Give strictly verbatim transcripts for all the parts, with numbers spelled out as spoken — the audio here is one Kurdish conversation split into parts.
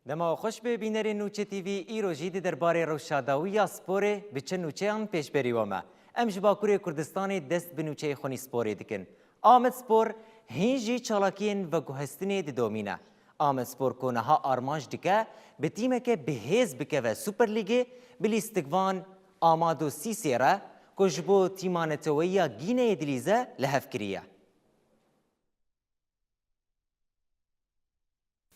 Dema we xweş be bînerên Nûçe T V, îro jî di derbarê rewşa dawî ya sporê bi çi nûçeyan pêşberî we me. Em ji Bakurê Kurdistanê dest bi nûçeyê xwe nî sporê dikin. Amedspor hîn jî çalakiyên veguhestinê didomîne. Amedspor ku niha armanc dike bi tîmeke bi hêz bikeve Super Lîgê, bi lîstikvan Amado Sîsê re ku ji bo tîma neteweyî ya Gîneyê dilîze, li hev kiriye.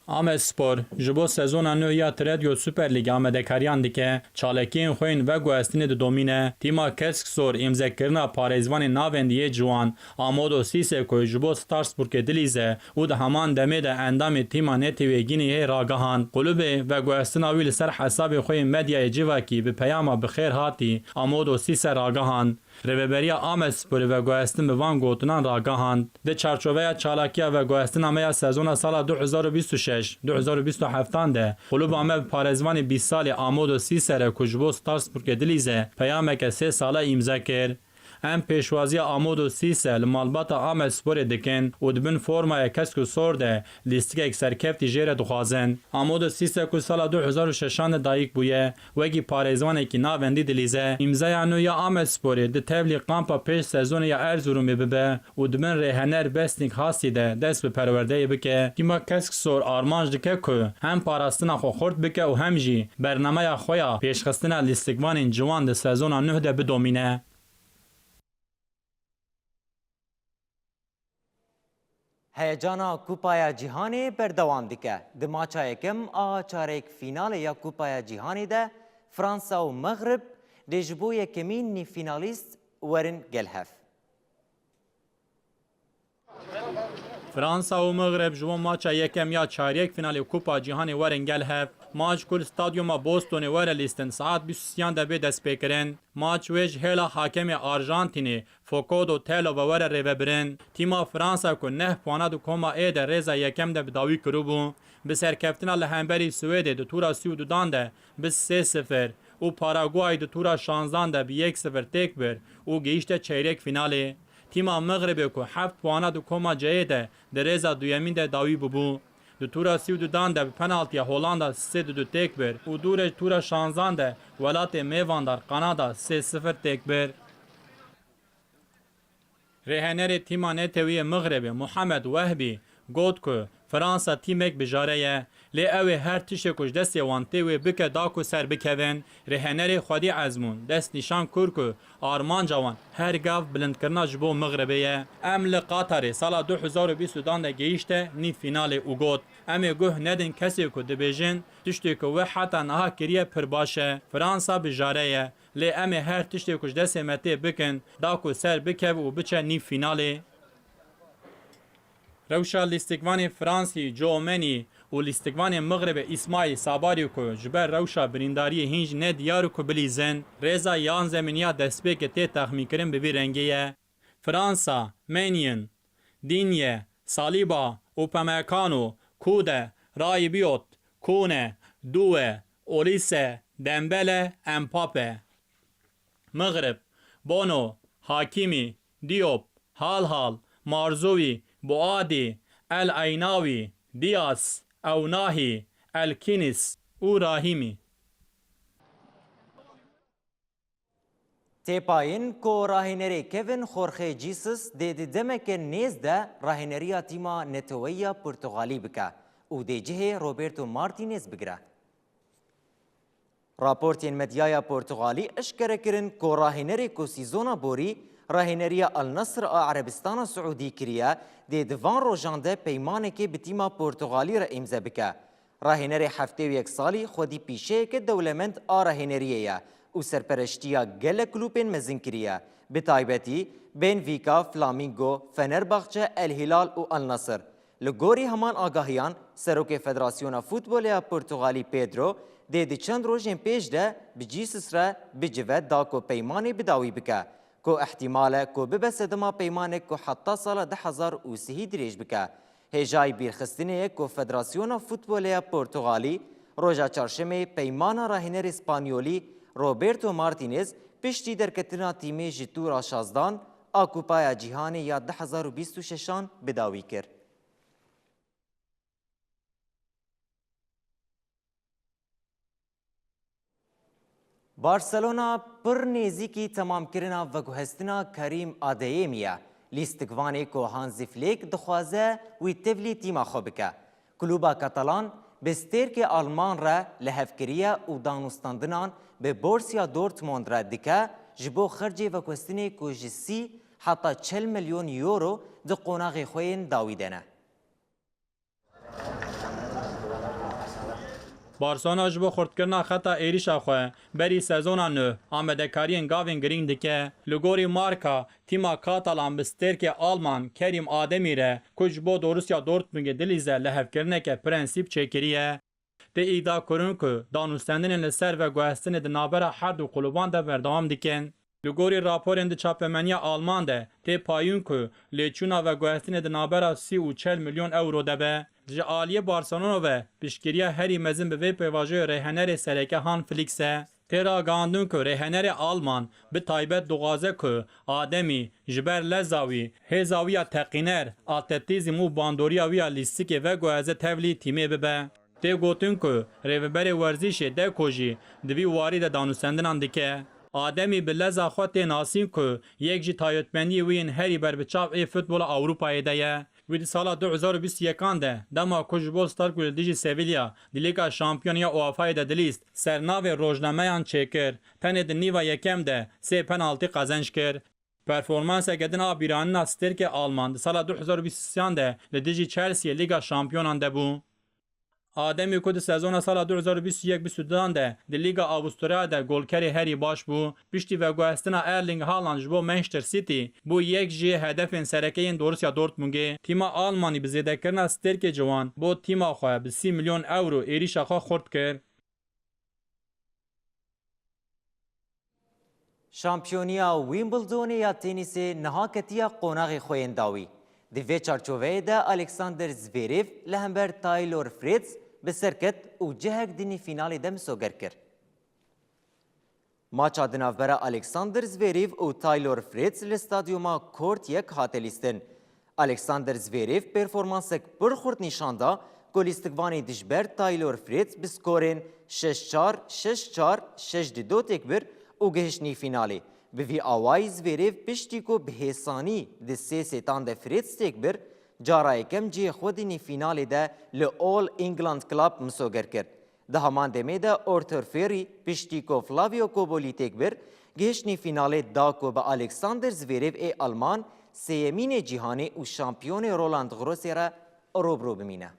Amedspor ji bo sezona nû ya Trendyol Super Lîg amadekariyan dike, çalakiyên xwe yên veguhestinê didomîne. Tîma Keskzor îmzekirina parêzvanê navendî yê ciwan Amodo Sîse ku ji bo Strasbourgê dilîze û di heman demê de endamê tîma Netewê Gîneyê yê ragihand. Kulubê veguhestina wî li ser hesabê xwe yê medyayê civakî bi peyama bi xêr hatî Amodo Sîse ragihand. Rêveberiya Amedsporê veguhestin bi van gotinan ragihand. Di çarçoveya çalakiya veguhestina me ya sezona sala du hezar û bîst û şeş, du hezar û bîst û heftan de, kulûba me bi parêzvanê bîst salî Amodo Sîse re ku ji bo Strasbourgê dilîze, peyameke sê sale îmze kir. Em pêşwaziya Amodo Sîse li malbata Amedsporê dikin û di bin formaya kesk û sor de lîstikek serkeftî jê re dixwazin. Amodo Sîse ku sala du hezar û şeşan de dayik bûye, wekî parêzvanekî navendî dilîze. Îmzaya nû ya Amedsporê di tevlî kampa pêş sezonê ya Erzurumê bibe û di bin rêhener Besnik Hasî de dest bi perwerdeyê bike. Tîma Keskzor armanc dike ku hem parastina xwe xurt bike û hem jî bernameya xwe ya pêşxistina lîstikvanên ciwan di sezona nuh de bidomîne. Heyecana Kupaya Cîhanê berdewam dike. Di maça yekem a çarêk fînalê ya Kupaya Cîhanê de Fransa û Mexrib dê ji bo yekemîn nîvfînalîst werin gel hev. Fransa û Mexrib ji bo maça yekem ya çarêk fînalê Kupa Cîhanê werin gel hev. Maç ku li stadyuma Bostonê were lîstin, saet bîst û sêyan de bê destpêkirin. Maç wê ji hêla hakemê Arjantînê Fokodo Telo ve were rêvebirin. Tîma Fransa ku neh puana di koma ê de rêza yekem de bi dawî kiribû, bi serkeftina li hemberî Swêdê di tûra sî û dudan de bi sê sifir û Paraguay di tûra şanzdan de bi yek sifir têk bir û gihîşte çeyrek fînalê. Tîma Mexribê ku heft puana di koma ceyê de di rêza duyemîn de dawî bûbû, di tûra sî û dudan de bi penaltiya Holanda sê du têk bir û dûrê tûra şanzdan de welatê mêvandar Kanada sê sifir têk bir. Rêhenerê tîma neteweyê Mixrebê Muhammed Wehbî got ku Fransa tîmek bijare ye, lê ew ê her tiştê ku ji destê wan tê wê bike da ku ser bikevin. Rêhenerê xwedî ezmûn, destnîşan kir ku armanca wan her gav bilindkirina ji bo Mixrebê ye. Em li Qatarê sala du hezar û bîst û dan de gehîşte nîv fînalê û got, em ê guh nedin kesê ku dibêjin tiştê ku we heta niha kiriye pir baş e. Fransa bijare ye. Lê em ê her tiştê ku ji destê me tê bikin, da ku ser bikeve û biçe nîv fînalê. Rewşa lîstikvanê Fransî Joe Meni û lîstikvanê Mixribê Îsmaîl Sabarî ku ji ber rewşa birîndariyê hîn jî ne diyar ku bilîzin, rêza yanzemîn ya destpêkê tê texmînkirin bi vî rengê ye. Fransa, Menîn, Dînye, Salîba, Upamecano, Kude, Raîbiot, Kone, Due, Olîse, Dembele, Empape. Mixrib, Bono, Hakîmî, Dîop, Halhal, Marzowî, Boadî, El Eynawî, Dîas, Ewnahî, El Kînîs û Rahîmî. Tê payîn ku rahênerê Kevin Jorge Jesus dê di demeke nêz de rahêneriya tîma neteweyî ya Portugalî bike û dê cihê Roberto Martinez bigire. Raportên medyaya Portugalî eşkere kirin ku rahênerê ku sîzona borî rahêneriya Al Nassr a Erebistana Siûdî kiriye, dê di van rojan de peymanekê bi tîma Portugalî re îmze bike. Rahênerê heftê û yek salî xwedî pîşeyeke dewlemend a rahêneriyê ye û serpereştiya gelek klûpên mezin kiriye, bi taybetî Benfica, Flamingo, Fenerbahçe, El Hilal û Al Nassr. Li gorî heman agahiyan, serokê Federasyona Futbolê ya Portugalî Pedro dê di çend rojên pêş de bi Jesus re bicive da ku peymanê bi dawî bike, ku ihtimal e ku bibe sedema peymanek ku heta sala du hezar û sihî dirêj bike. Hêjayî bîrxistinê ye ku Federasyona Futbolê ya Portugalî roja çarşemê peymana rahênerê Spanyolî Roberto Martinez piştî derketina tîmê ji tûra şazdan a Kupaya Cîhanê ya du hezar û bîst û şeşan bi dawî kir. Barcelona pir nêzîkî temamkirina veguhestina Kerîm Adeyemî ye. Lîstikvanê ku Hansi Flick dixwaze wî tevlî tîma xwe bike. Klûba Katalan bi stêrkê Alman re lihevkiriye û danûstandinan bi Borussia Dortmund re dike, ji bo xercê veguhestinê ku ji sî heta çil milyon euro di qonaxê xwe yên dawî de ne. Barcelona ji bo xurtkirina xeta êrîşa xwe berî sezona nû amadekariyên gavên girîng dike. Li gorî Marca, tîma Katalan bi stêrkê Alman Kerîm Ademî re ku ji bo Dorusya Dortmundê dilîze lihevkirineke prensîp çêkiriye. Tê îdiakirin ku danûstendinên li ser veguhestinê di navbera her du klûban de berdewam dikin. Li gorî raporên di çapemeniya Alman de tê payîn ku lêçûna veguhestinê di navbera sî û çil milyon euro de be. Ji aliyê Barcelona ve piştgiriya herî mezin bi vê pêvajoyê rêhenerê sereke Hans Flick e. Tê ragihandin ku rêhenerê Alman bi taybet dixwaze ku Ademî ji ber leza wî, hêza wî ya teqîner, atletîzm û bandoriya wî ya lîstikê veguheze tevlî tîmê bibe. Tê gotin ku rêveberê werzîşê Deco jî di vî warî de danûstendinan dike. Ademî bi leza xwe tê nasîn ku yek ji taybetmendiyê wî yên herî berbiçav ê futbola Ewropayê de ye. Wî di sala du hezar û bîst û yekan de, dema ku ji bo Starkû li dijî Sevilla di Lîga Şampiyon ya UEFAyê de dilîst, ser navê rojnameyan çêkir, tenê di nîva yekem de sê penaltî qezenc kir. Performanseke din a bîranîna stêrkê Alman di sala du hezar û bîst û sêyan de li dijî Chelseayê Lîga Şampiyonan de bû. Ademî ku di sezona sala du hezar û bîst û yek bîst û duan de di Lîga Avusturyayê de golkerê herî baş bû, piştî veguhestina Erling Haaland ji bo Manchester City bû yek ji hedefên sereke yên Dorusya Dortmundê. Tîma Almanî bi zêdekirina stêrkê ciwan bo tîma xwe bi sî milyon euro êrîşa xwe xurt kir. Şampiyoniya Wimbledonê ya tenîsê niha ketiye qonaxê xwe yên dawî. Di vê çarçoveyê de Alexander Zverev li hember Taylor Fritz bi ser ket û cihek di nîvfînalê de misoger kir. Maça di navbera Alexander Zverev û Taylor Fritz li stadyuma Court yek hate lîstin. Alexander Zverev performansek pir xurt nîşan da ku lîstikvanê dijber Taylor Fritz bi skorên şeş çar, şeş çar, şeş di do têk bir û gihişt nîvfînalê. Bi vî awayî Zverev piştî ku bi hêsanî di sê sêtan de Fritz têk bir, cara yekem cihê xwe di nîvfînalê de li All England Club misoger kir. Di heman demê de Arthur Furry piştî ku Flavio Cobolî têk bir, gihişt nîvfînalê da ku bi Alexander Zverev ê Alman sêyemînê cîhanê û şampiyonê Roland Garrosê re rû bi rû bimîne.